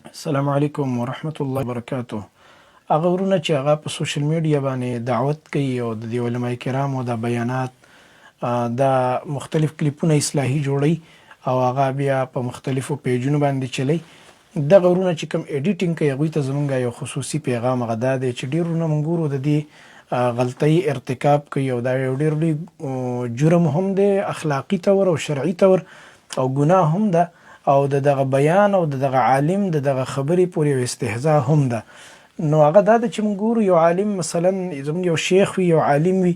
السلام علیکم ورحمت الله وبرکاته. هغه ورونه چې هغه په سوشل میډیا باندې دعوت کوي او د دې علماء کرامو دا بیانات، دا مختلف کلیپونه اصلاحي جوړي او هغه بیا په مختلفو پیجونو باندې چلی، دغه ورونه چې کوم ایډیټینګ کوي، هغوی ته زمونږ یو خصوصي پیغام هغه دا دی چې ډېر ورونه مونږ ګورو د دې غلطۍ ارتکاب کوي او دا یو ډېر لوی جرم هم دی، اخلاقي طور او شرعي طور، او ګناه هم ده، او د دغه بیان او د دغه عالم د دغه خبرې پورې یو استهزاء هم ده. نو هغه دا ده چې موږ ګورو یو عالم، مثلا زموږ یو شیخ وي، یو عالم وي،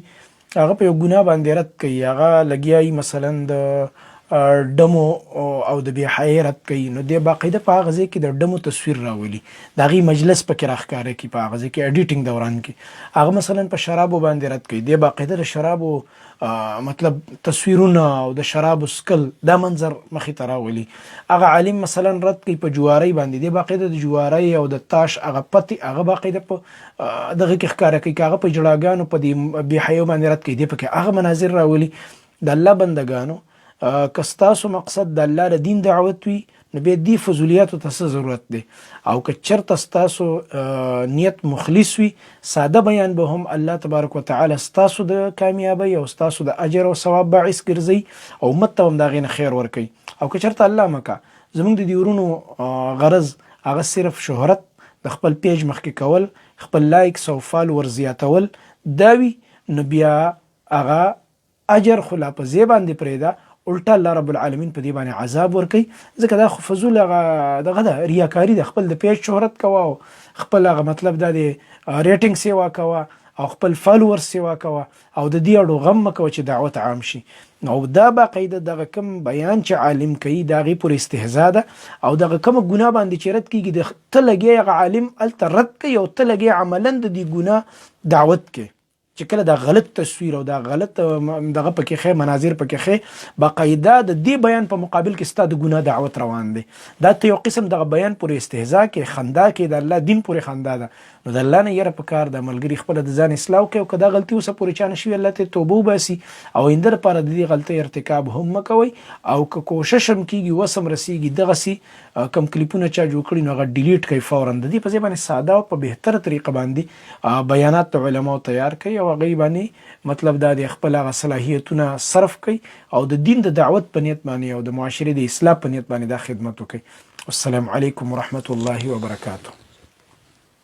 هغه په یو ګناه باندې رد کوي، هغه لګیا وي مثلا د ډمو او د بې حیايۍ رد کوي، نو دی باقاعده په هغه ځای کې د ډمو تصویر راولي، د هغې مجلس پکې راښکاره کړي. په هغه ځای کې ایډیټینګ دوران کې هغه مثلا په شرابو باندې رد کوي، دی باقاعده د شرابو مطلب تصویرونه او د شرابو سکل دا منظر مخې ته راولي. هغه عالم مثلا رد کوي په جوارۍ باندې، دی باقاعده د جوارۍ او د تاش هغه پتې هغه باقاعده په دغه کې ښکاره کوي. که هغه په جړاګانو، په دې بې حیو باندې رد کوي، دی پکې هغه مناظر راولي. د الله بندګانو، که ستاسو مقصد د الله د دین دعوت وي، نو بیا دې فضولیاتو ته څه ضرورت دی؟ او که چرته ستاسو نیت مخلص وي، ساده بیان به هم الله تبارک وتعالی ستاسو د کامیابی او ستاسو د اجر او ثواب باعث ګرځي او امت ته هم د هغې نه خیر ورکوي. او که چرته، الله مکه، زمونږ د دې ورونو غرض هغه صرف شهرت، د خپل پیج مخکې کول، خپل لایکس او فالوور زیاتول دا وي، نو بیا هغه اجر خو لا په ځای باندې پرېږده، الټا الله رب العالمین په دې باندې عذاب ورکوي، ځکه دا خو فضول هغه دغه ده، ریاکاري ده. خپل د پیج شهرت کوه او خپل هغه مطلب دا دی ریټینګ سیوا کوه او خپل فالوورز سیوا کوه او د دې اړو غم مه کوه چې دعوت عام شي. او دا باقاعده دغه کوم بیان چې عالم کوي، د هغې پورې استهزا ده او دغه کومه ګناه باندې چې رد کیږي، د ته لګیا هغه عالم هلته رد کوي او ته لګیا عملا د دې ګناه دعوت کوي، چې کله دا غلط تصویر او دا غلط دغه پکې خې، مناظر پکې خې، باقاعده د دې بیان په مقابل کې ستا د ګناه دعوت روان دی. دا ته یو قسم دغه بیان پورې استهزا کې، خندا کې، د الله دین پورې خندا ده. نو د الله نه یره پکار ده ملګری، خپل د ځان اصلاح وکړي او که دا غلطي اوسه پورې چا نه شوي، الله ته توبه وباسي او آینده لپاره د دې غلطۍ ارتکاب هم مه کوئ. او که کوشش هم کیږي، وس هم رسیږي، دغسې کم کلیپونه چا جوړ کړي، نو هغه ډیلیټ کوي فورا. د دې په ځای باندې ساده او په بهتره طریقه باندې بیانات د علماو تیار کړئ او هغوی باندې مطلب دا دی خپل هغه صلاحیتونه صرف کړئ او د دین د دعوت په نیت باندې او د معاشرې د اصلاح په نیت باندې دا خدمت وکړئ. والسلام علیکم ورحمت الله وبرکاته.